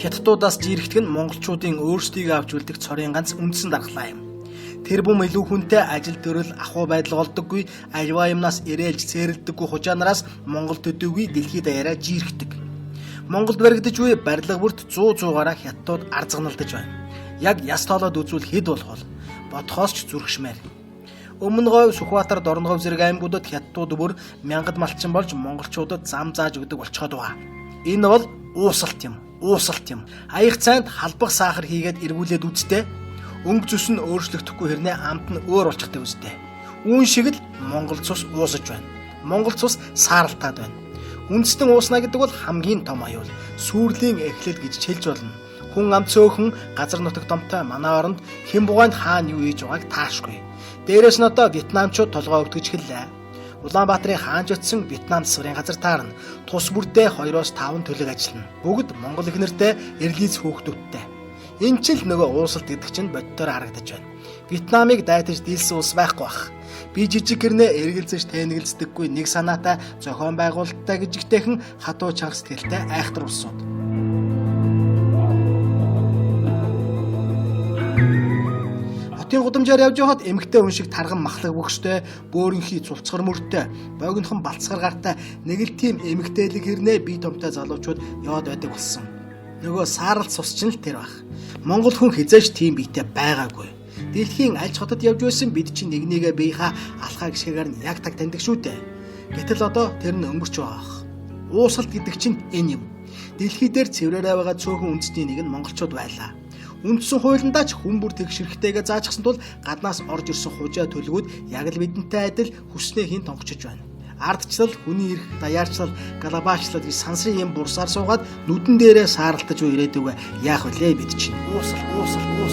Хятадуудаас жирэгдэг нь монголчуудын өөрсдийгөө авч үлдэх цорын ганц үндсэн дархлаа юм. Тэр бум илүү хүнтэй ажил төрөл ахуй байдал голдоггүй, аливаа юмнаас ирээлж цээрэлдэггүй хужаанараас Монгол төдийгүй дэлхийд даяараа жирэгдэг. Монголд баригдаж буй барилга бүрт 100 100-аараа хятадууд арзганалдаж байна. Яг яс тоолоод үзвэл хэд болох вэ? Бодхоос ч зүрхшмээр. Өмнө говь, Сүхбаатар, Дорноговь зэрэг аймагуудад хятадууд бүр мянгад малчин болж монголчуудад зам зааж өгдөг болцоход байгаа. Энэ бол уусалт юм. Уусалт юм. Аяг цайнд халбах сахар хийгээд эргүүлээд үзтээ. Өнгө зүс нь өөрчлөгдөхгүй хэрнээ амт нь өөр болчихтой үстэй. Үүн шиг л Монгол цус уусаж байна. Монгол цус сааралтаад байна. Үндэстэн уусна гэдэг бол хамгийн том аюул. Сүрлийн эхлэл гэж хэлж болно. Хүн ам цөөхөн газар нутаг томтой манай оронд хэн бугайнд хаана юу хийж байгааг таашгүй. Дээрээс нь одоо вьетнамчууд толгой өвдгөж эхэллээ. Улаанбаатарын хаанч очсон Вьетнам засварын газар таарна. Тус бүрдээ 2-5 төлөг ажиллана. Бүгд монгол их нэртэй эрлиз хөөхтүүдтэй. Энэ ч л нөгөө уусалт гэдэг чинь боддоор харагдаж байна. Вьетнамыг дайтаж дийлсэн улс байхгүй бах. Би жижиг гэрнээ эргэлзэж тэнэгэлздэггүй нэг санаатай зохион байгуулалттай жижигтэйхэн хатуу чанга сэтгэлтэй айхтар улсууд. Хотын гудамжаар явж байхад эмэгтэй хүн шиг тарган махлаг бөхстэй, бөөрөнхий цулцгар мөртэй, богинохон балцгар гартай нэг л тийм эмэгтэйлэг хэрнээ бие томтой залуучууд яваад байдаг болсон. Нөгөө сааралт цус чинь л тэр бах. Монгол хүн хизээж тийм биетэй байгаагүй. Дэлхийн аль ч хотод явж байсан бид чинь нэгнийгээ биеийнхаа алхаа гიშгээгээр нь яг таг таньдаг шүү дээ. Гэтэл одоо тэр нь өнгөрч байгаа бах. Уусалт гэдэг чинь энэ юм. Дэлхий дээр цэврээрээ байгаа цөөхөн үндэстний нэг нь монголчууд байлаа. Үндсэн хуулиндаа ч хүн бүр тэгшэрхтэйгээ заажчихсан тул гаднаас орж ирсэн хужаа төлгүүд яг л бидэнтэй адил хүснээ хийн тонгочж байна. Ардчлал, хүний эрх, даяарчлал, глобалчлал гэж сансрын юм бурсаар суугаад нүдэн дээрээ сааралтаж буй ирээдүгэ яах вүлээ бид чинь. Уусал, уусал, уусал.